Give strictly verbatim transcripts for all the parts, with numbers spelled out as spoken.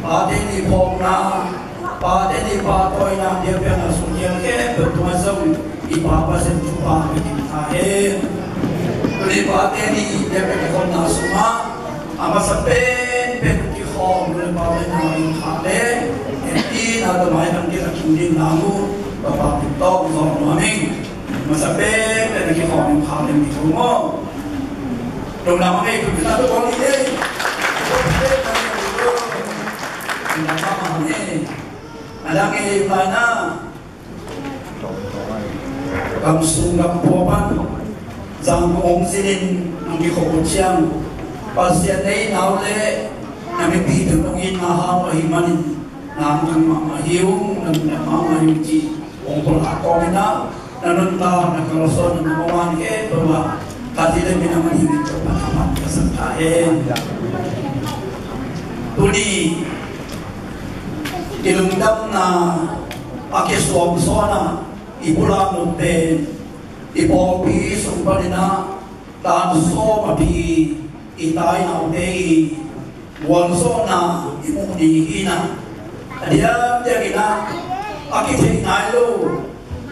Pate ni phawkna, pate ni pahtawina, biakpiakna sung kiang khempeuh tungah zong i Pa Pasian thupha pia ding ta hen. Tuni pate ni biakpiak kikhopna sungah a masa penpen kikhawm le pa le nau in kha le, en i na tamai an kila kin ding na mu, pa pa kin tawng zong nuam ing. Masa penpen kikhawm in kha le mi ko maw. Dong na ma ngei tu kita tu kong ni dei. Dong na ma ngei. Ada ngei lai na. Kam sung kam pua pan. Zang kong sinin ang di ko ciang. Pasian nei nau le. Na mi pi tu kong in na hau ahi manin. Na ang kang ma ma hiu, na mi na ma ma hiu ci. Ong pulak kawm ina, na nuntak, na kalsuan, na mawhna khempeuh ah, ka ci le mi na man hi mi tawh pan a pan ka sak ta hen. Tuni i lungdamna a kisuamsuahna i pulak nop pen i pawlpi sung panin ah tan sawm a phi i tainaute i gualzawhna i muh ding hi na. A diakdiakin ah a kithei nai lo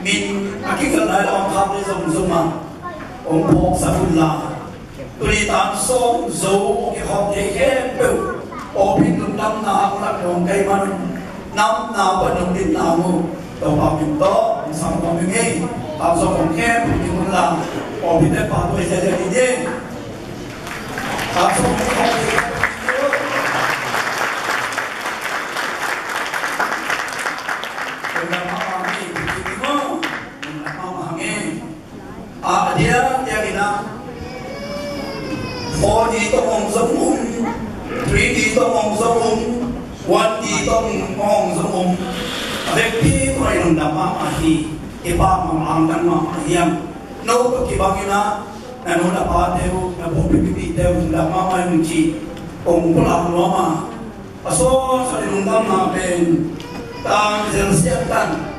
min a kigal nai lo a khak le zomzom ah hong phawksak un la. Tuni tan sawm zo hong kikhawm thei khempeuh pawlpi lungdamna a hong lak nuam kei man un. Namna pan nong din na mu. Topa min tawh hong sam nuam ing ei. Tan sawm hong khem hong din un la. Pawlpi te pa tuai ziahziah ni ding. Tan sawm hong khem hong din un la. A diakdiakin ah four D tawh hong zong um, three D tawh hong zong um, one D tawh hong zong um. A vekpi tawh i lungdam mahmah hi. I pau mahmah, angtan mahmah hiam? No tawh kibangin ah na nu na pate uh, na pawlpi mipite uh lungdam mahmah hi ung ci. Kong pulak nuam a, a sawt sawt i lungdamna pen tang zel siat tan.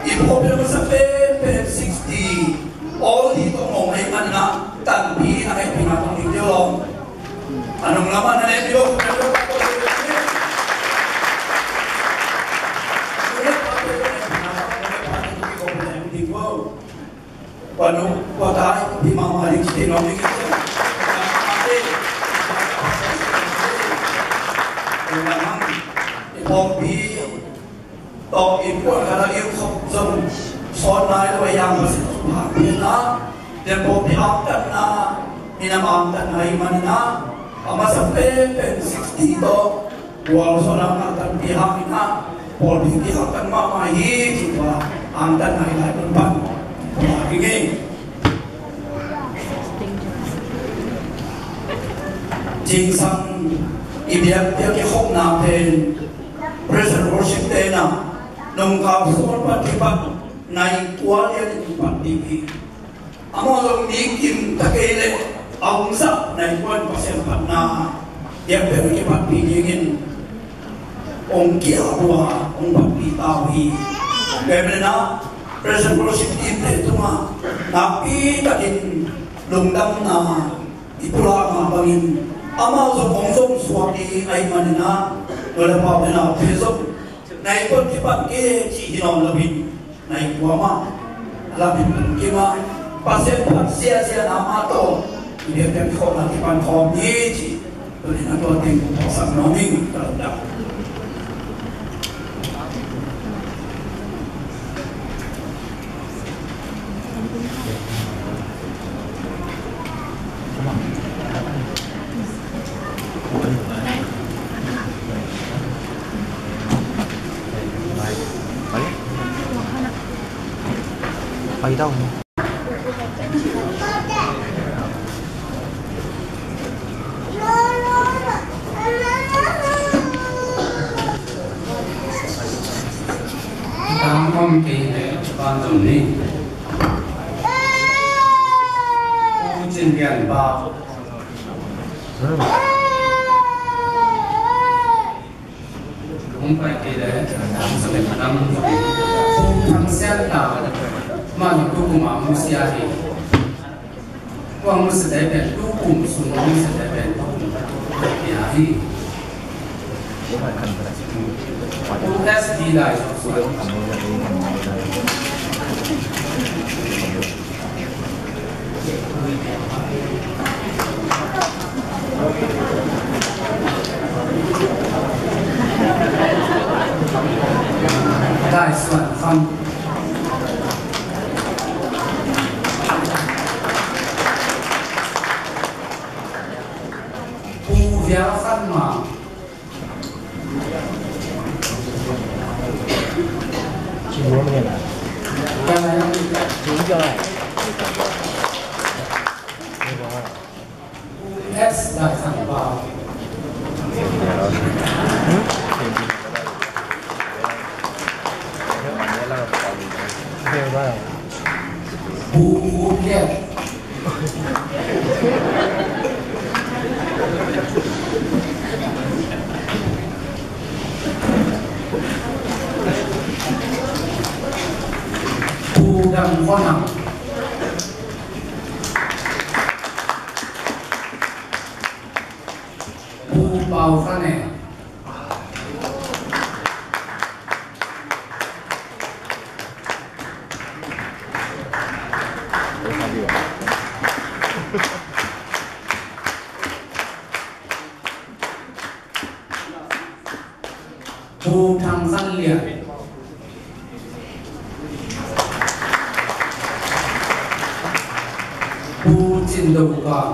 I pawlpi a masa penpen sixty, all di tawh mawh ahih manin ah tanpi na hehpihna tawh ding deuh lawm. A nung lamah na lehpih lo. Panu, patai, pi mama ring si no mi. Pawlpi tawh i puan khat a i khop zong sawn nai lo a, yang a si tuk hang pia na. Tua pawlpi angtanna, minam angtanna i manin ah a masa penpen sixty tawh gualzawhna ngah tanpi hangin ah pawlpi kiangtan mahmah hi. Cih tua angtanna i lai pan pan tua hi ngei. Zingsang i biakpiak i khopna pen praise and worship te na, nungkal sawm pan kipat nai kua lian in kipat ding hi. Amau zong mi kim ta kei leh a hong zak nai kua in Pasian phatna biakpiak in kipatpih dingin hong kiah uh a, hong patpih ta uh hi. Tua ahih manin ah praise and worship team te tungah nakpi takin lungdamna i pulak mah bangin amau zong hong zong suak ding ahih manin ah, nu le pa u le naute zong nai kua in kipat kei cih hi nawn lo hi. Nai kua mah a lam in pan kim a, Pasian phat ziahziahna mah tawh i biakpiak khawmna kipan khawm ni ci. Tuni in a tua teng kong phawksak nuam ing. Ka lungdam. Tang om kei leh ban zong ni. U Cin Lian Bau. Hong pai kei leh, hong sa leh, hong sa leh, hong thang sian ta. Mah hi tu kum a hong sia hi. Tua hong sia leh pen tu kum sung hong sia leh pen tu kum a hong sia hi. Pu S D Lai Suan. Lai Suan Kham. Pu Vial Khan Mang. S Lai Khan Pau. Pu Pu Lian. Pu Dam Khuan Nam. Pu Pau Khan Ne. Pu Thang Khan Lian. Pu Cin Do Kang.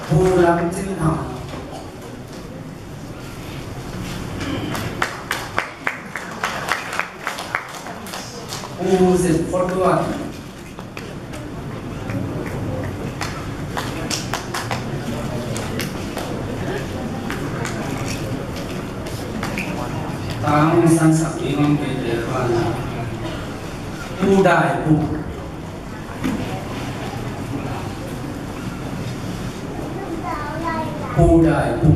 Pu Lam Cin Thang. Pu Zin Khuan Tuan. Tang sansak ding om kei te pan. Pu Dai Pu. Pu Dai Pu.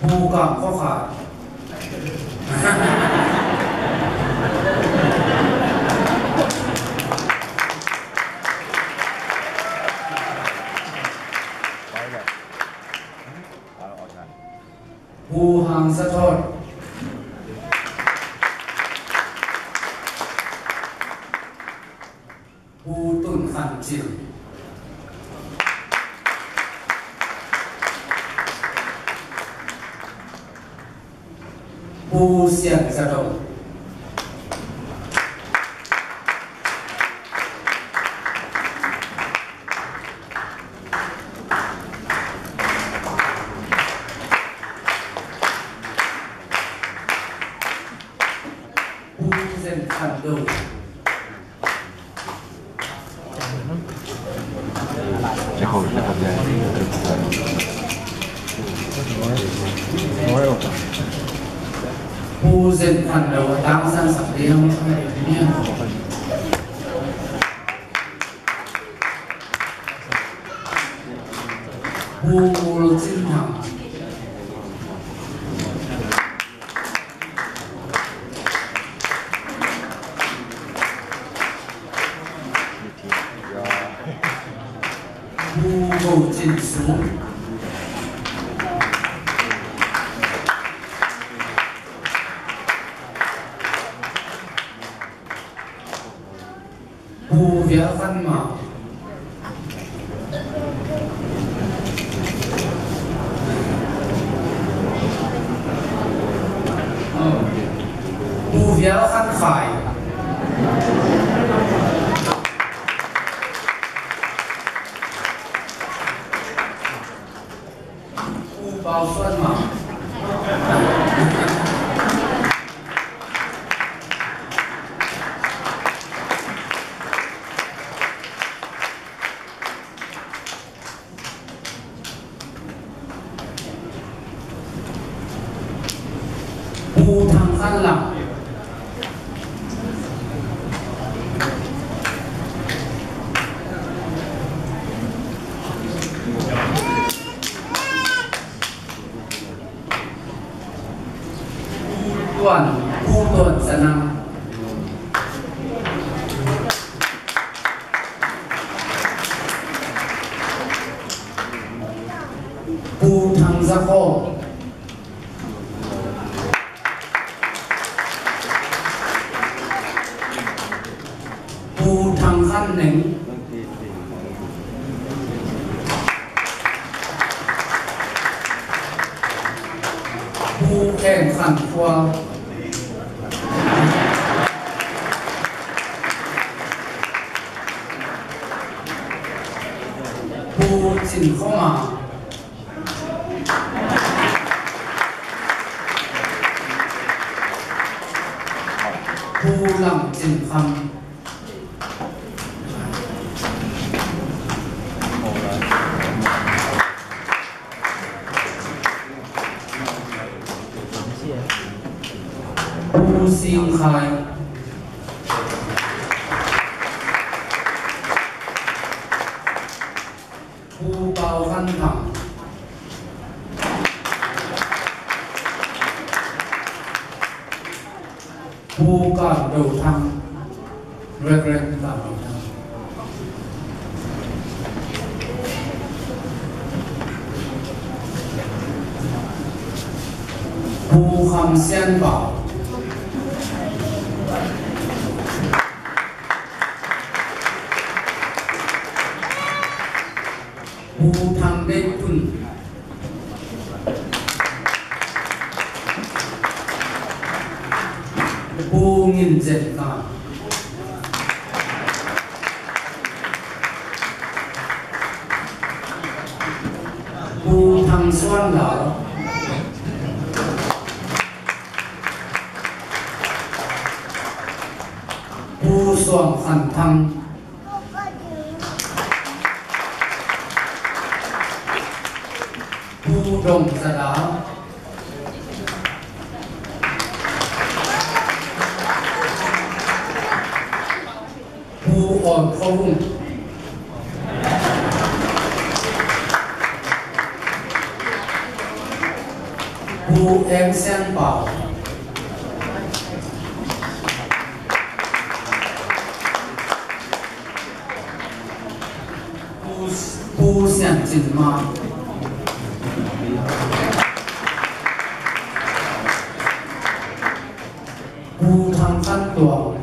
Pu Kam Khua Kha. Pu Hang Sa Thot. Pu Tun Khan Cil. Pu Sian Za Dong. Pu Zen Khan Do. Pu Zen Khan Do, tang sansak ding. Pu Mul Cin Thang. Pu Go Cin Sung. Pu Vial Khan Mang. Pu Vial Khan Khai. Pu Pau Suan Mang. Pu Thang Khan Lam. Pu Tuan, Pu Tuan Za Nam. Za Khawm. Pu Thang Khan Neng. Pu Khen Khan Khua. Pu Cin Khoma. Pu Lam Cin Kham. Pu Sing Khai. Pu Pau Khan Thang. Pu Kam Do Thang. Reverend Kam Do Thang. Pu Kham Sian Pau. Pu Thang Dei Tun. Pu Ngin Zen Ka. Pu Thang Suan Lau. Pu Suang Khan Thang. Pu Dong Za Da. Pu Awn Kho Vung. Pu Eng Sian Pau. Pu, Pu Sian Cin Ma. Pu Thang Khan Tuang.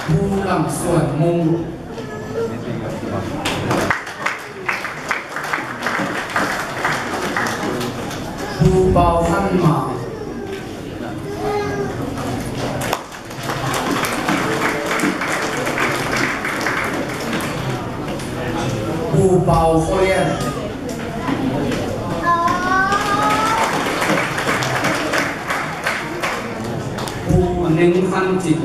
Pu Lam Suan Mung. Pu Pau Khan Ma. Pu Pau Khua Lian. Pu Ning Khan Cin.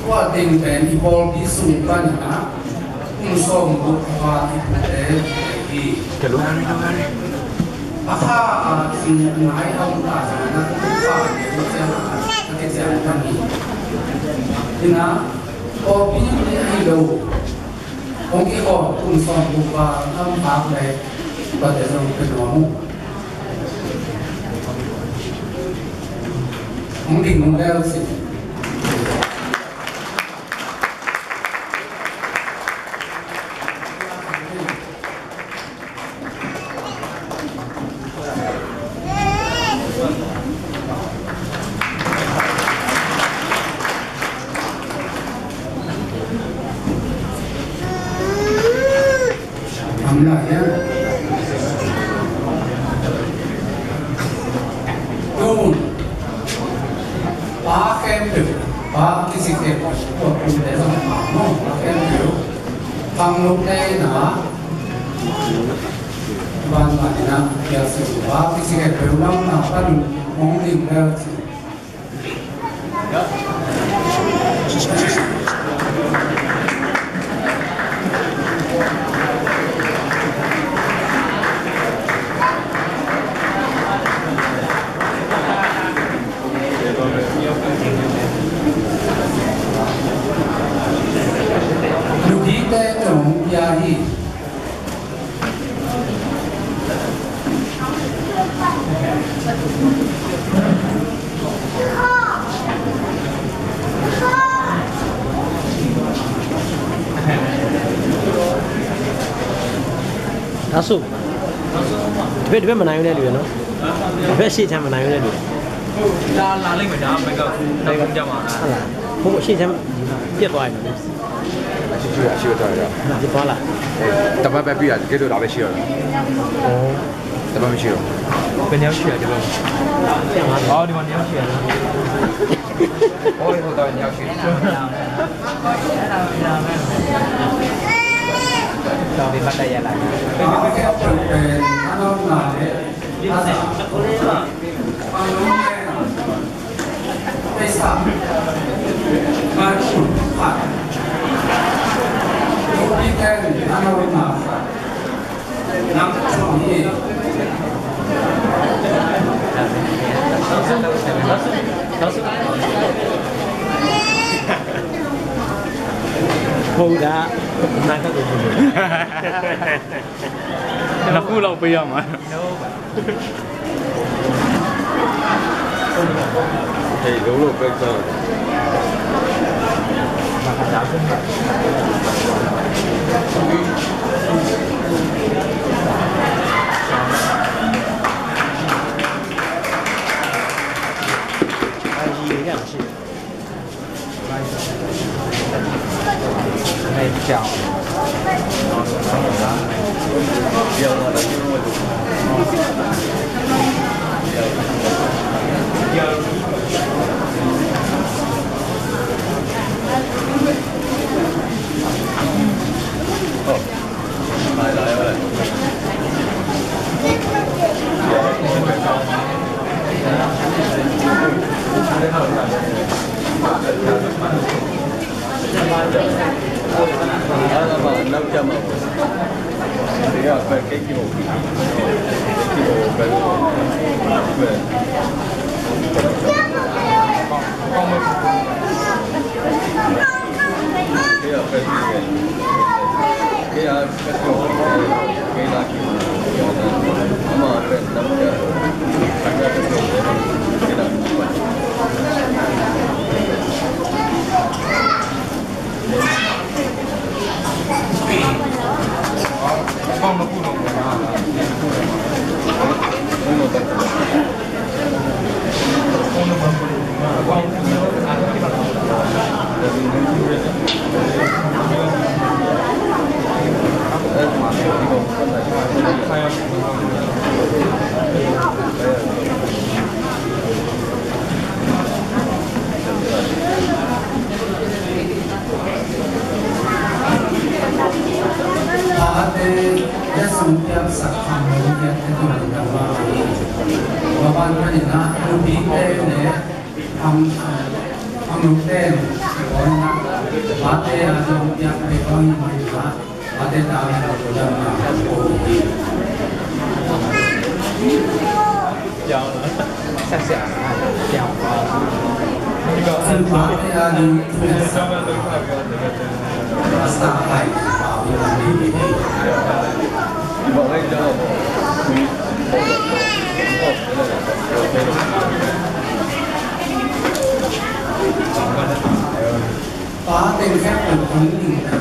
Tua teng pen i pawlpi sung panin ah kum sawmguk val i pute hi. A kha a cing a nai a om ta zongin ah kha a kician a kician pan hi. Ina pawlpi ni ahi lo. Hong kikhawm kum sawmguk val a om khak leh tua teng zong pe nuam uh. Hong ding nung leu cin. Am la hiam? Tun pa khempeuh, pa kici khempeuh, tua kum te zong pa maw, pa khempeuh khangno te na banban in ah piaksa uh, pa kici khempeuh lam na pan hong ding leu ci. အဆု၊ ဒီဘက်၊ ဒီဘက်မနိုင်ဘူးနဲ့တူတယ်နော်။ ဒီဘက်ရှေ့ချမ်းမနိုင်ဘူးနဲ့တူတယ်။ ဒါလာလိမ့်မယ်။ ဒါဘက်ကနောက်ဆုံးကြမှာ။ ဟုတ်လား။ ဟိုရှေ့ချမ်းပြတ်သွားပြီနော်။ အရှိရှိအရှိတော့ရ။ ဒီသွားလား။ တပတ်ပဲပြီးတာ။ တကယ်တော့ဒါပဲရှိတော့တယ်။ ဩ။ တပတ်မရှိတော့ဘူး။ ဘယ်နှစ်ယောက်ရှိလဲဒီဘက်မှာ။ ဆရာမ။ ဩ၊ ဒီမှာနှစ်ယောက်ရှိတယ်နော်။ ဩ၊ ဟိုတော့နှစ်ယောက်ရှိတယ်။ ဒီဘက်တက်ရလာ။ ဟုတ်တာ။ နားခက်ကိုကြည့်လို့။ နှစ်ခုလောက်ပေးရမှာ။ ဟေး လုံးလုံးပဲစား။ Pate, Jesu piaksak kham lo, piak te tua lo, tama lo. Baban ka ni na, lu pi te ne, am, am, am lu te ne, pate a lo piak te tua lo, mai na, pate ta lo, tua lo, ma, ko, ni. Pa teng khek pen kong ning ta.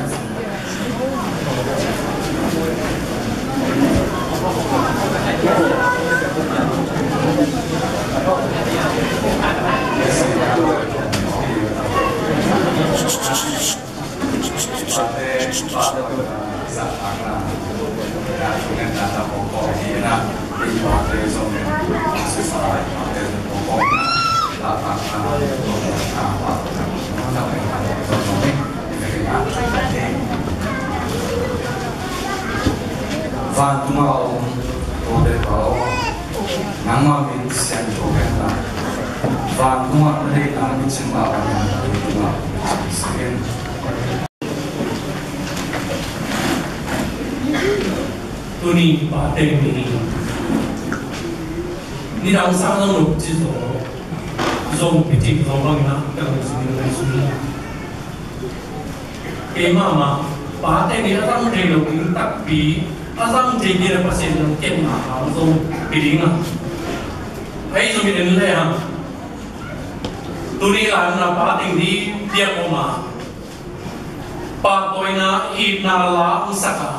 Vantung a om, Topa aw, nangmah min siangtho hen la. Vantung ah na deihna mi cing mah bangin vantung ah om. Tuni Pa teng ni hi. Nidang sang zong nop ci zaw, zong pitik zong bangin ah ka lungsim in a ngaihsun hi. Kei mahmah Pa teng ni a zang thei lo ding takpi, a zang thei ding a Pasian zong kem a hang zong pi ding a. Hei zong in en le hang. Tuni la na Pa teng ni piak om a. Pahtawina itna la hong sak a.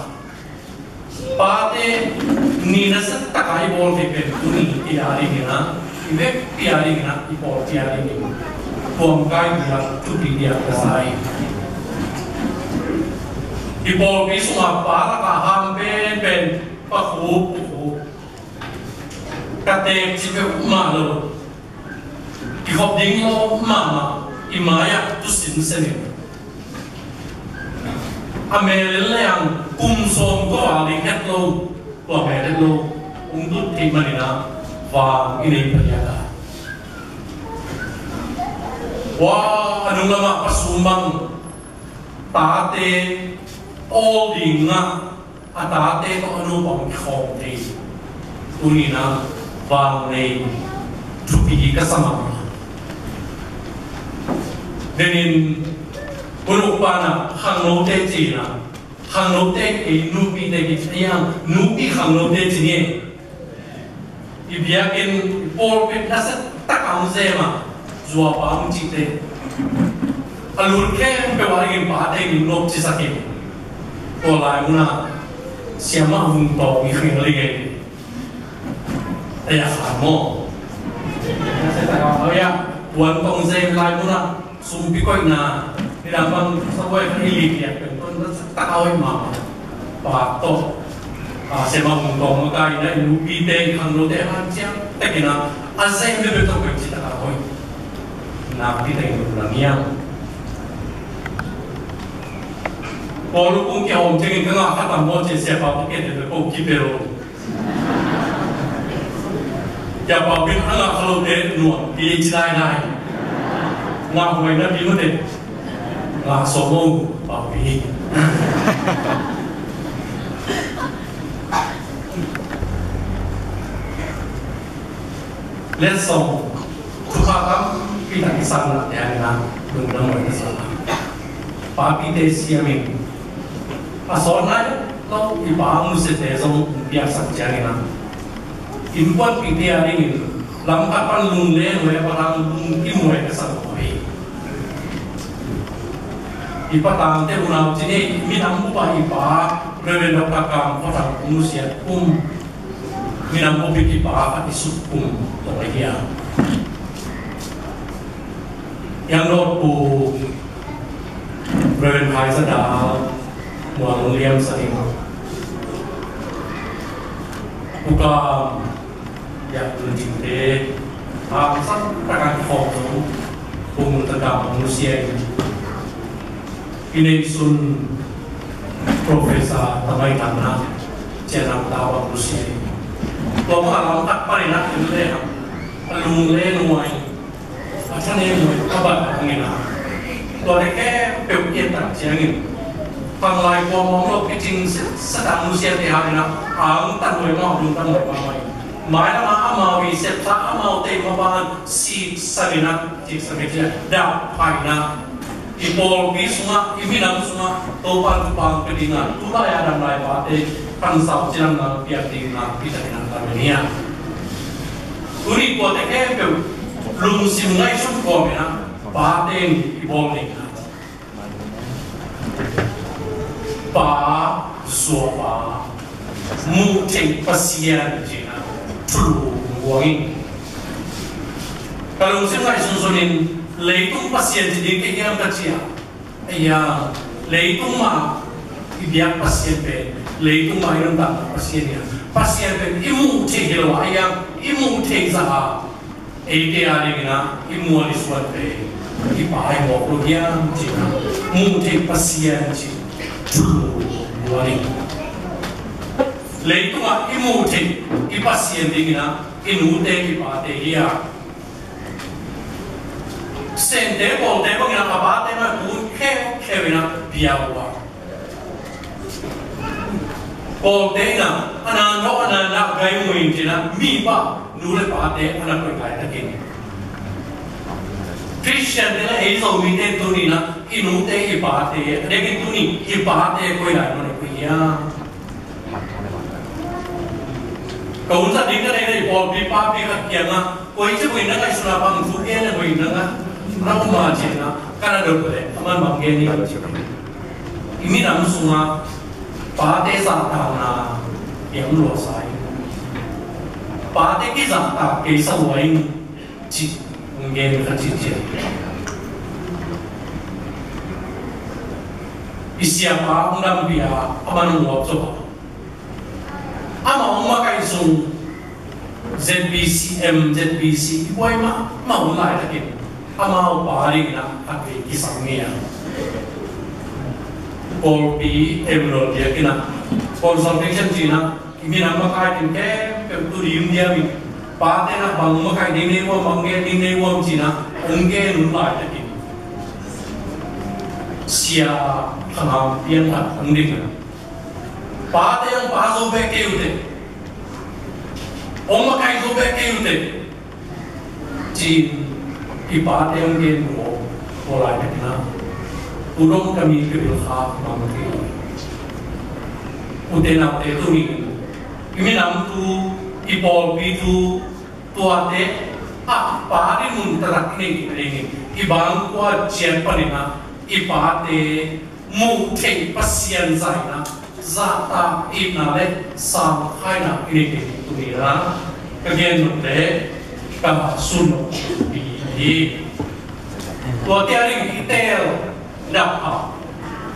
Pate ni nasia taka i bawl thei pen tuni i a dingin ah, i vekpi a dingin ah, i pawlpi a dingin tuamkai ding ah thupi ding ah ka sa hi. I pawlpi sungah pa lakah ham penpen, pakhup pakhup, ka teek ci peuhmah lo, kikhop ding lawp mahmah, i mai-ah tusin senin, a mel in leng kum sawm kua ding het lo, tua mel het lo, hong tut thei manin ah vang i nei phadiak a. Ua, a nung lamah pasum bang tate awl ding ah, a tate tawh a nu bang kikhawm thei, tuni-in ah vang nei thupi ka sa mahmah. Denin hun uk pan ah khangnote ci-in ah, khangnote kei nupite kei ci-in ah, nupi khangnote ci ni. I biakinn, i pawlpi nasia taka hong zem a, zuapa hong cihte, a lut khempeuh a dingin pate in nop cisak in. Tua lai munah siamah Vung Tawng i khing a ding ei. A ya khan maw? A ya, Vung Tawng zem lai munah sumpi koihna, nidang bang sabuai khat i lik liak pen tun na sak taka hoih mahmah. Pa tawh, a, siamah Vung Tawng makaihna in nupite, i khangnote hanciam takin ah, a zem bebe tawh koih ci taka hoih. Nakpi takin lungdam hiam? Paul kung kihawm ciangin ka ngah kha tam maw ci-a siapa pakiat bebe ko kipel. Siapa bin a ngah kha lote nuam pi ci daidai. Ngah huai na pi mate. Ngah sawm lo, pau pi. Letsong, thupha tampi tak i sanna te a ding ah lungdam huai ka sa. Papite siamin, a sawt nai lo i pa a nusiate zong hong piaksak ciangin ah, innkuanpihte a dingin lam khat pan lunglen huai, a patang lungkim huai ka sa mawk hi. I patangte unau ci ni, minam bup ah i pa Reverend Doctor Kam Khaw Thang hong nusiat kum, minam bup i pa khat i suk kum tawh ahi a. Hiang Dawt Pu Reverend Khai Za Dal, Mual Lung Liam Sa Ing, Pu Kam, Yak Lun Cing Te, a sang takan khawm zong, Pu Mun Ta Kam hong nusia in, i neihsun Professor Tamai Thang na, Cian Lam Ta bang nusia hi. Tua bang a lam khat panin ah in le a lunglen huai, a thanem huai, a bat a hangin ah, tuate khempeuh i et tak ciangin, panglai kua mawng lo kicing sa, sa dang nusiate hangin ah, a hong tan huai mah, lungdam huai mah huai. Mailam ah amau i sepsa, amaute mah bang sitsan in ah, sitsan in ah, dap pha in ah, i pawlpi sungah, i minam sungah Topa thupha hong pia ding a, tu lai-a dam lai pate khansau cidamna piak ding nakpi takin hong tam hi a. Tuni tuate khempeuh lungsim ngaihsun kawm in ah, pate in i bawl ding a, Pa, zuapa, muh theih Pasian ci-in ah thulu guang in. Ka lungsim ngaihsunsun in, leitung pasian ci ding kei hiam ka ci a, ei a, leitung mah i biak Pasian pen, leitung mah i nuntakna Pasian hi a, Pasian pen i muh theih hi lo a, ei a, i muh theih zah a, eite a dingin ah i muan i suante, i Pa hi mawk lo hiam ci-in ah, muh theih Pasian ci-in thulu guang in. Leitungah i muh theih i Pasian dingin ah i nute i pate hi a, Sente Pawlte bangin ah a pate mah tu kheukheu in ah bia uh a, Pawlte in ah a na nawh, a na nah gai mu in ci-in ah, mi pah nu le pate a na koih laitakin, Khristiante le ei Zomite tuni-in ah i nute i pate, a diakin tuni i pate koi lai mah na koih hiam? Ka hun zat ding ka deih deih pawlpi papi khat kiangah, koi ci buin na ngaihsun a bang thu gen le buin na ngah na um a ci-in ah ka na dot leh, aman bang gen hi ka ci. I minam sungah pate zahtakna, Hiam lua sa in, pate kizahtak kei sa lua in, ci hong gen kha ci cian. I siapa hong dampih a, a man hong uap zo. Amah hong makaih sung, Z B C M, Z B C, i buai mahmah hun laitakin amau pa dingin ah khatvei kisam ngei a. Pawlpi em nawn diakin ah, consultation ci-in ah, i minam makaite khempeuh tu ding diam in, pate in ah bang makaih ding nei uam, bang gen ding nei uam ci-in ah hong gen hun laitakin, Sia Thang Ham piangthak hong ding a, pate hong pa zo bek kei uh teh, hong makaih zo bek kei uh teh, ci-in i pate hong gen uh. Tua laitakin ah, tu dong ka mi ka bil kha mang kei uh. Ute naute, tuni in i minam tu, i pawlpi tu, tuate ah pa ding mun taktak i neih ding, i bang kua ciat panin ah i pate muh theih Pasian zahna, zahtak itna le sangkhaina i neih ding tuni in ah ka gen nop le ka sun nop hi. Tua ciang i teel dak a,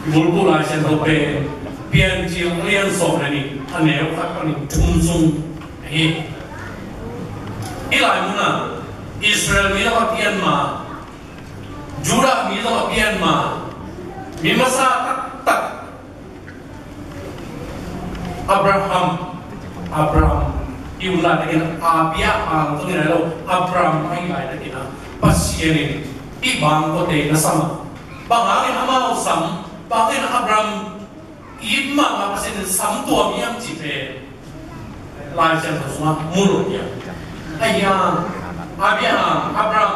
i bulphuh Lai Siangtho pen Piancil a lian sawm le nih, a neu khat panin thum sung hi. Hih lai mun ah Israel mi tawh a pian ma, Judah mi tawh a pian ma, mi masa taktak Abraham, Abraham, i hun laitakin Abraham tawh hi nai lo, Abraham ahih laitakin ah Pasian in hih bang kuate na sam a, bang hangin amau sam, bang hangin Abraham it mahmah Pasian in sam tuam hiam cih pen Lai Siangtho sungah mu lo hiam? Ahi hang, Abraham, Abraham,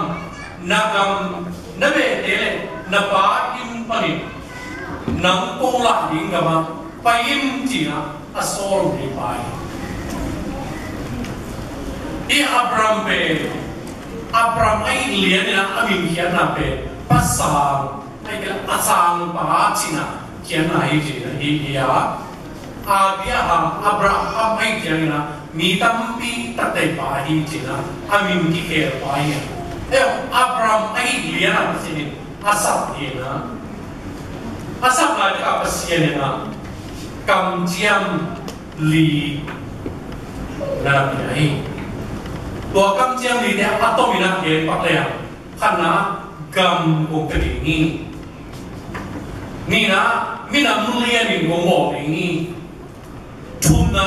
na gam, na behte le na pa inn panin nang kong lah ding gamah pai in, ci-in ah a sawl uh hi pa hi. Hih Abraham pen, Abraham ahih lianin ah a min khiatna pen Pa Sang, ahih kei leh a sangpa cihna khiatna hi, cihna hi hi a. Abraham, Abraham ahih ciangin ah mi tampi takte pa hi, cihna a min kikhel pa hi a. Eh, Abraham ahih lian ah Pasian in a sap hi a. A sap laitak ah Pasian in ah kamciam li na pia hi. Tua kamciam lite a tom in ah gen pak leng, khatna, gam kong pia ding hi. Nihna, minam lianin kong bawl ding hi. Thumna,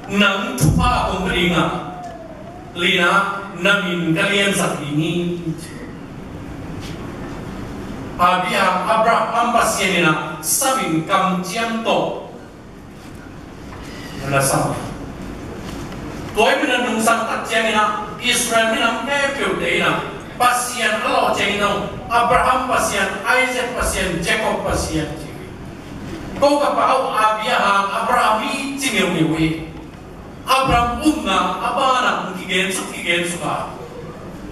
nang thupha kong pia ding a, lina, na min ka liansak ding hi. Abraham, Abraham Pasian in ah sam in kamciam tawh na sam. Tua ahih manin nungsang tak ciangin ah Israel minam khempeuhte in ah Pasian a lawh ciangin ah, Abraham Pasian, Isaac Pasian, Jacob Pasian ci hi. Ko ka pa uh Abraham, Abraham hi ci ngeungeu hi. Abraham upna a banah hong kigensuk kigensuk a,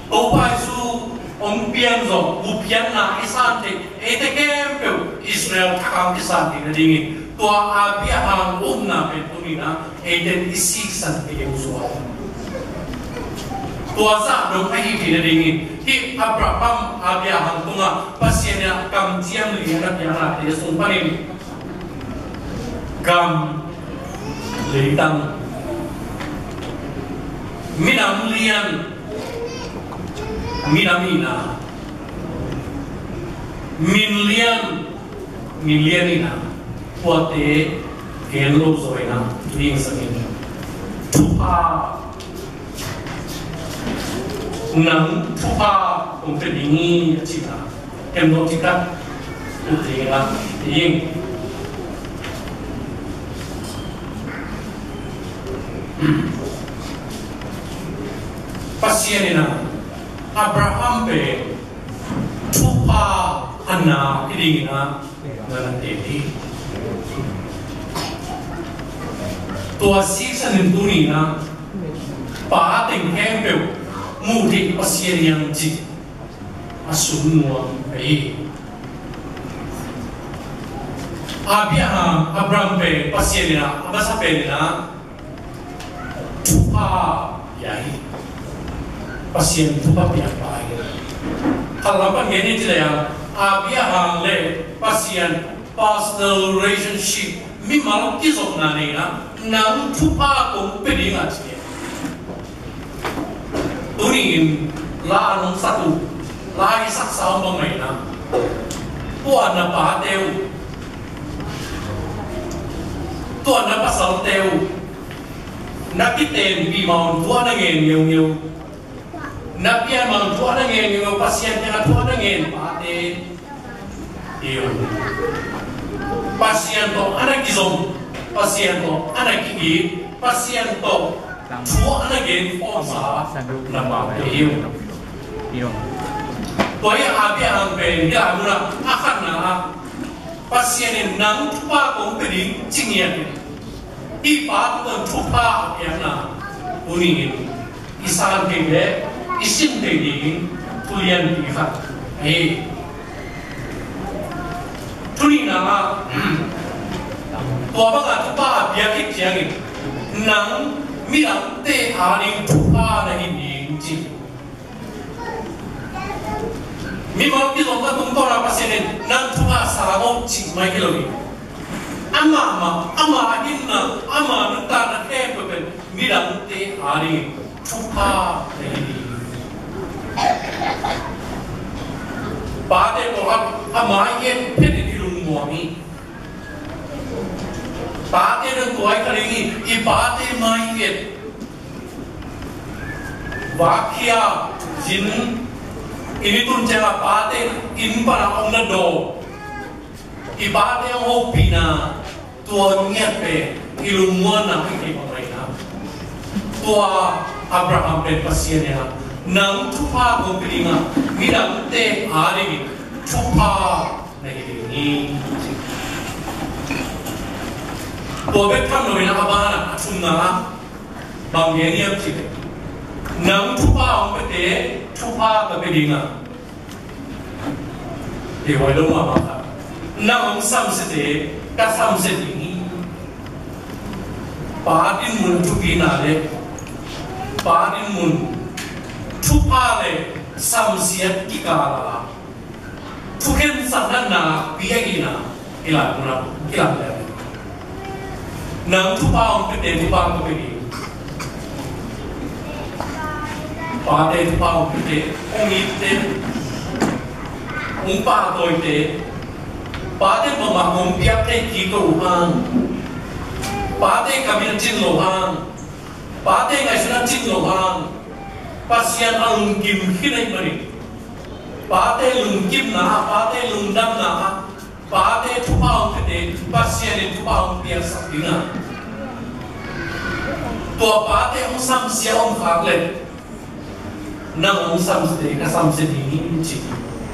Topa Jesu hong pian zong, buppianna i san thei eite khempeuh Israel Thakam kisan theihna dingin tua Abraham upna pen tuni in ah eite in i siksan thei uh hi. Tua zah dong ahi theihna dingin hih Abraham, Abraham tungah Pasian in ah kamciam li a na piaknate sung panin gam, leitang, minam lian, minam ihna, min lian, min lian ihna, tuate gen lo zaw in ah, tu ding sa in, thupha, nang thupha kong pia ding hi, a cihna. Kem lo cih khat ut ding in ah, i ing. Pasian in ah Abraham pen thupha a na hi dingin ah na na teel hi. Tua siksan in tuni in ah pa teng khempeuh muh theih Pasian hi hang cih a sung nuam ahi hi. Abraham, Abraham pen Pasian in a masa pen in a thupha pia hi. Pasian thupha piakpa hi. Khat lam pan gen hi ci leh, Abraham le Pasian personal relationship, mimal kizopna nei in a, nang thupha kong pia ding a ci hi. Tuni in la nong sak uh, la i saksa om bang mah in a, tua na pate uh, tua na pasalte uh, na kitenpih mah un tua na ngen ngeungeu, na pian mah un tua na ngen ngeungeu, Pasian kiangah tua na ngen pate, Pasian tawh a na kizom, Pasian tawh a na ki-it, Pasian tawh thu a na gen khawmsa na pate hi uh. Tua hi a, Abraham pen hih lai munah a khatna ah Pasian in nang thupha kong pia ding ci ngiat in, hih pa tungah thupha a piakna tuni in i san thei le i sin thei dingin thu lianpi khat hi. Thu nihna ah, tua banga thupha a piak khit ciangin nang midangte ading thupha na hi ding ci. Mimal kizopna tungtawn ah Pasian in nang thupha sa lo cih mai hi lo hi. Amah mah, ama hinna, ama nuntakna khempeuh pen midangte adingin thupha na hi ding. Pate pawlkhat a mai-et phetin i lungmuang hi. Pate nang tua i kha ding hi, i pate mai-et. Vakkhia zin, inn i tun ciangah pate inn panah hong na daw, i pate hong hopihna, tua ngiat pen i lungmuanna hi thei bang mah in a. Tua Abraham pen Pasian in a, nang thupha kong pia ding a, midangte adingin thupha na hi ding hi. Tua bek tham loin a, a banah a thumna ah bang gen hiam cih leh, nang thupha hong piate thupha ka pia ding a, hi huai lo mahmah kha. Nang hong samsiate ka samsia ding hi. Pa dinmun thupina le, pa dinmun thupha le samsiat kikal a thukhen sakna nakpi ahihna i lai munah kilang le. Nang thupha hong piate thupha ka pia ding. Pate thupha hong piate, hong itte, hong pahtawite, pate mahmah hong piak thei kik lo hang, pate kam in a cin lo hang, pate ngaihsutna cin lo hang, Pasian a lungkim khin ahih manin, pate lungkimna ah, pate lungdamna ah, pate thupha hong piate Pasian in thupha hong piaksak ding a, tua pate hong samsia om khak leh, nang hong samsiate ka samsia ding hi, ci.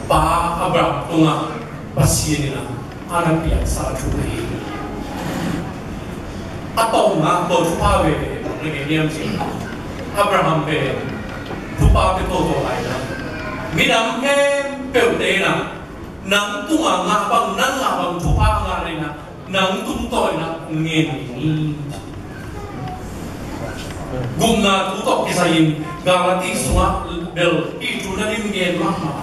Pa Abraham tungah Pasian in a, a na piaksa thu hi. A tawpna, tua thupha veve bang na gen hiam cih leh, Abraham pen thupha pia tuaktuak lai in a, midang khempeuhte in a, nang tungah ngah bang, nang ngah bang thupha ngah leh in a, nang tungtawn in a hong ngen ding hi. Gupna thu tawh kisai-in Galati sungah bel hih thu na dim ngen mahmah.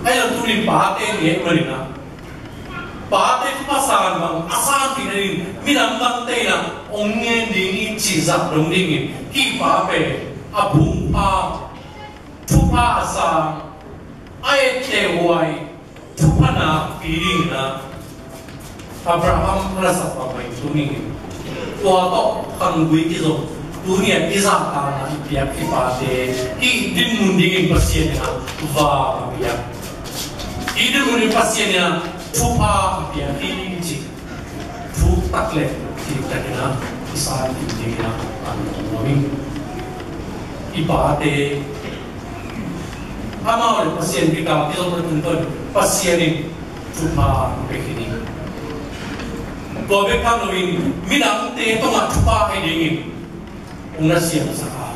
Ahi zongin tuni in pate ni ahih manin a, pate thupha san bang a san theihna dingin midang dangte in a hong ngen ding hi cih zah dong dingin, hih pa pen a phungpha, thupha a sang, a etteh huai, thupha nakpi dingin a, Abraham a na sak bang mah in tuni in, tua tawh khanggui kizom, tuni a i zahtakna i piak i pate, i dinmun dingin Pasian in a va a piak, i dinmun in Pasian in a thupha a piak hi ci. Thuk tak le thuk tak in a, i san ding ding in a, an nuam ing. I pate, amau le Pasian kikal kizopna tungtawn Pasian in thupha pia khin hi. Tua bek tham loin midangte tungah thupha hi dingin hong na siamsak a,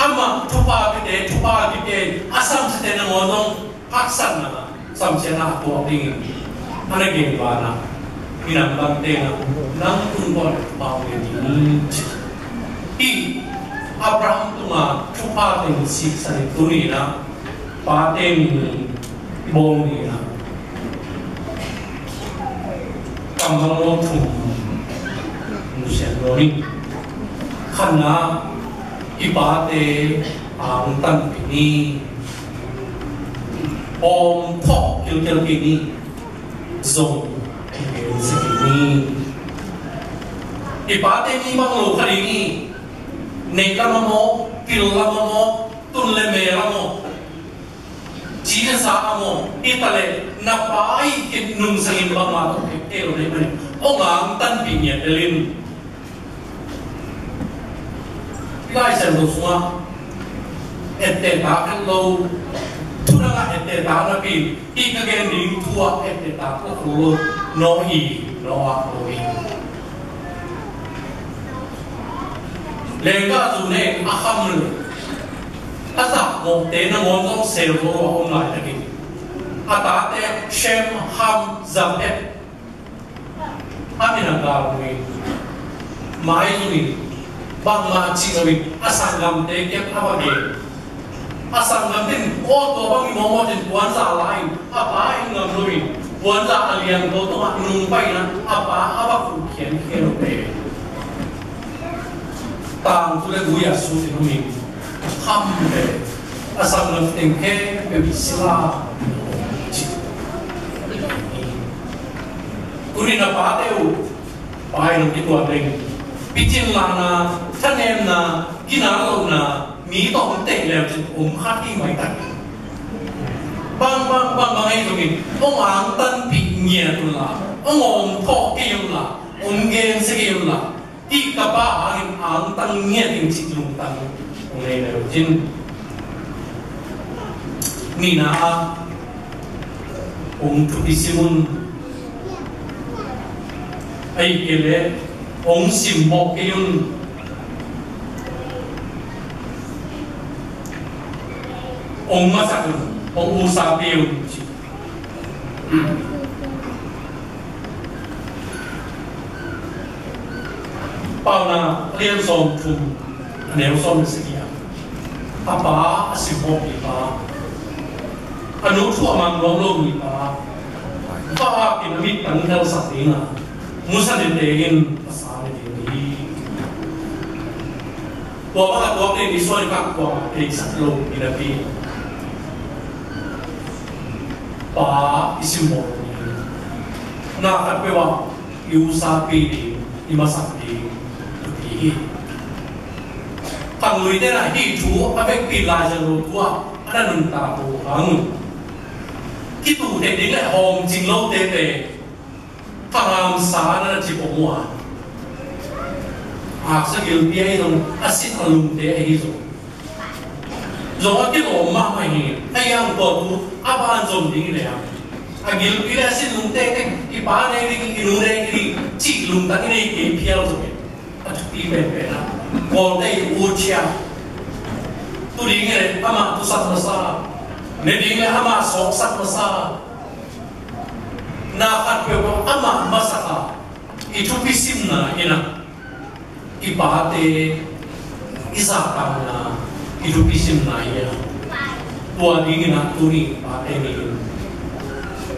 amah thupha piate thupha kipia in, a samsiate nangawn zong haksatna, samsiatna a tuak dingin A na gen banah, minam bangte na, nang tungtawn pau ngen ding ci. Hih Abraham tunga thupha teng siksan i tuni na, pate min bawng ni na, kammal lo thum nusian lo ni. Khatna, i pate angtanpih ni. Om thawh kilkel kik ni. Zong kei kei sik ni. I pate mi bang lo kha ding hi. Neih lam a maw, pil lam a maw, tun le me lam a maw, ci le sa a maw, hi ta le na pa i kit nungsangin bangmah tawh kei kei lo nei mah ni. Ong angtanpih ngiat le lim. Lai Siangtho sungah etteh ta khat lo, thudang ah etteh ta napi, hih ka gen ding thu ah etteh ta khat lo, Noah hi, Noah lo hi. Lengga zu nen a kham le a zahgawhte nangawn zong sel zo a om laitakin, a tate Shem, Ham, Jafet, a min a gal uh in, maizum in, bangmah cih lo in, a sanggamte kiang a va gen. A sanggamte in, aw, tua bang i mawkmawk in puanza la in, a pa in ngam lo in, puanza a liang lo tawh a nung pai in a, a pa a va khuh khiankhian uh pen. Tangthu le gui a sut in hong in, kham le a sanggamte teng khempeuh i sila. Tuni na pate uh, pa in hong kituat leng, picin lahna, thanemna, gina lohna, mi tawh hong teh leu cin om kha hi maitak. Bang, bang, bang, bang ahi zongin, hong angtanpih ngiat un la, hong om thawh kei un la, hong gensia kei un la, hih ka pa hangin angtang ngiat ing cih lungtang hong nei leu cin. Nihna ah, hong thupi sim un. Ahih kei leh hong simmawh kei un. Hong masak un, hong usapi un. Paunak a lian sawmthum, a neu sawm le sagih ah, a pa a simmawh mipa, a nu thu a mang nuam lo mipa, va akin a mittang thelsak ding a, musa ne tengin a sa ne ding hi. Tua bang a tuak ding i suan i kak tuak a peisak lo i napi. Pa i simmawh ni. Na khat peuh ah i usapi ding, i masak ding thupi hi. Khangluite na hih thu a vekpi lai zan lo tua a na nuntak uh hang. Kituh dek ding le hawm cing lote pen khangamsa na na ci pong uh a, aksa gilpi ahi zong, a sin a lungte ahi zong, zong a kilawm mahmah hi. A hiang tua tu a ban zom ding le a, a gilpi le a sin lungte teng i pa nei ding, i nu nei ding cih lungtang i nei kei phial zong hi. A thupi penpen a, Kawlte i utsia, tu ding le amah tusak masa, ne ding le amah sawksak masa. Na khat peuh amah masak a, i thupi simna in a, i pate i zahtakna, i thupi simna in a, tua dingin a tuni pate ni in,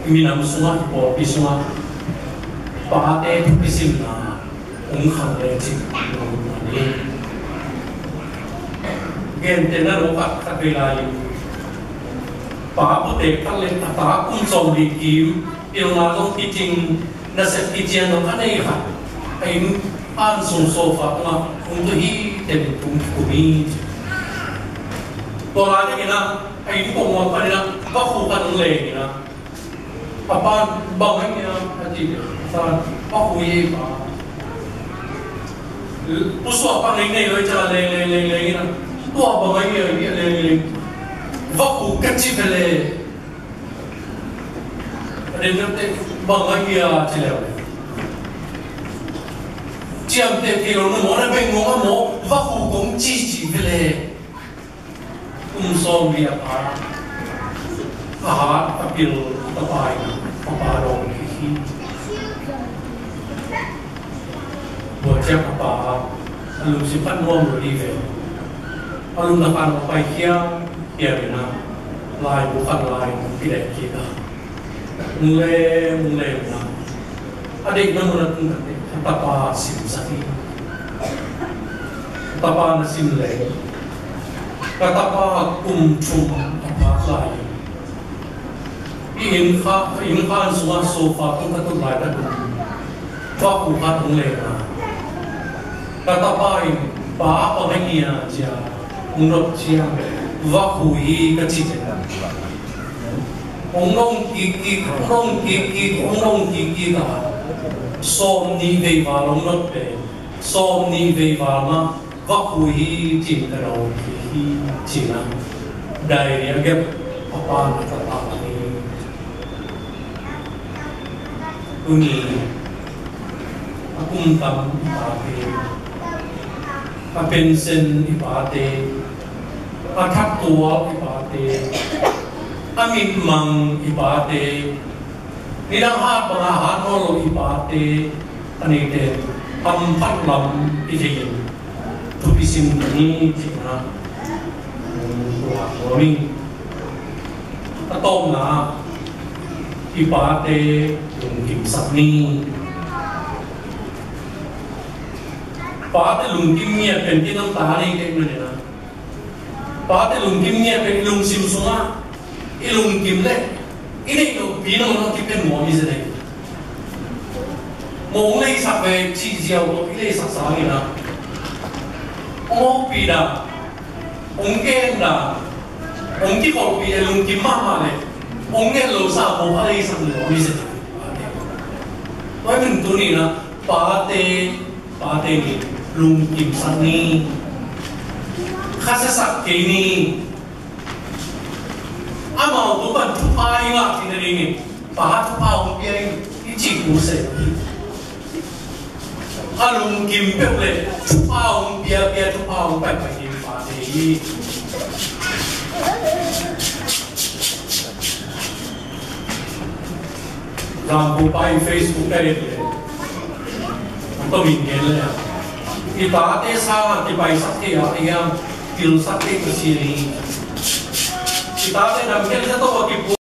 i minam sungah, i pawlpi sungah pate thupi simna hong khang le cih hong na ni. Gentehna lo khat, khat vei lai in, pa pute khat le a ta kum sawmli kim, pilna zong kicing, nasep kician zong a nei khat, a inn an sung sofa tungah hong tu hi, ten kum kum hi. Tua lai takin a, a inn kong ua panin a, vakhu khat hong leng in a, a pa, bang ahi a, a ci, a pa, vakhu hi pa. Pusuak pa ngei ngei lo i ca leng leng leng leng in a, tua bang ahi a, leng leng. Vakhu ka ci ve le. A den na te bang a hia ci leu. Ciamteh thei lo na maw, na beng ngong a maw, vakhu kong ci ci ve le. Kum sawm li a pa, a hat a pil a tapa in a pa dawng. Tua ciang a pa a lungsim khat nuam lo dih ve. A lungdam khan a pai hiamhiam in a laibu khat lai hong kidek kik a, hong lem hong lem in a, a deihna mun a tung tak teh ka tapa simsak hi. Ka tapa na sim leh ka tapa kum thum a pha lai hi. I inn kha, i inn khan sungah sofa tung ka tut laitak un vakhu khat hong leng a, ka tapa in, "Pa, a pang ahi a," ci-a hong dot ciang, "Vakhu hi," ka ci ciang, hong dong kikkik, hong dong kikkik, hong dong kikkik a, sawmnih vei val hong dot pen, sawmnih vei val mah vakhu hi ci-in ka dawng kik hi, ci-in a diary a gelh a pa na ka pa hi. Tuni a kum tam i pate, a pension i pate, a thattual i pate, a mitmang i pate, nidang hat banga hat nawn lo i pate, a neite hamphat lam i thei in thupi sim ni ci-in a, um, tua nuam ing. A tawpna, i pate lungkimsak ni. Pate lungkim ngiat pen kinamta nei kei manin a, pate lungkim ngiat pen i lungsim sungah i lungkim leh i neih loh pi nangawn a kipia nuam hi zen ei. Mawng leisak ve cih ziau tawh i leisak sangin a, hong hopih dan, hong gen dan, hong kikholhpih leh lungkim mahmah leh hong ngen lo sa mawng a leisak nuam hi zen ei. Tua ahih manin tuni-in a pate, pate ni, lungkimsak ni. Khasiasak kei ni. Amau tung pan thupha i ngah theihna dingin pa thupha hong pia in i cih kul se hi. A lungkim peuh leh thupha hong pia, pia thupha hong paipai ding pate hi. Zampu pa in Facebook ka et leh, hong tomin gen leh, i tate sangah kipaisak thei a, a hiam, pilsak thei Pasian hi. I tate dam khiat khiat tawh a kipu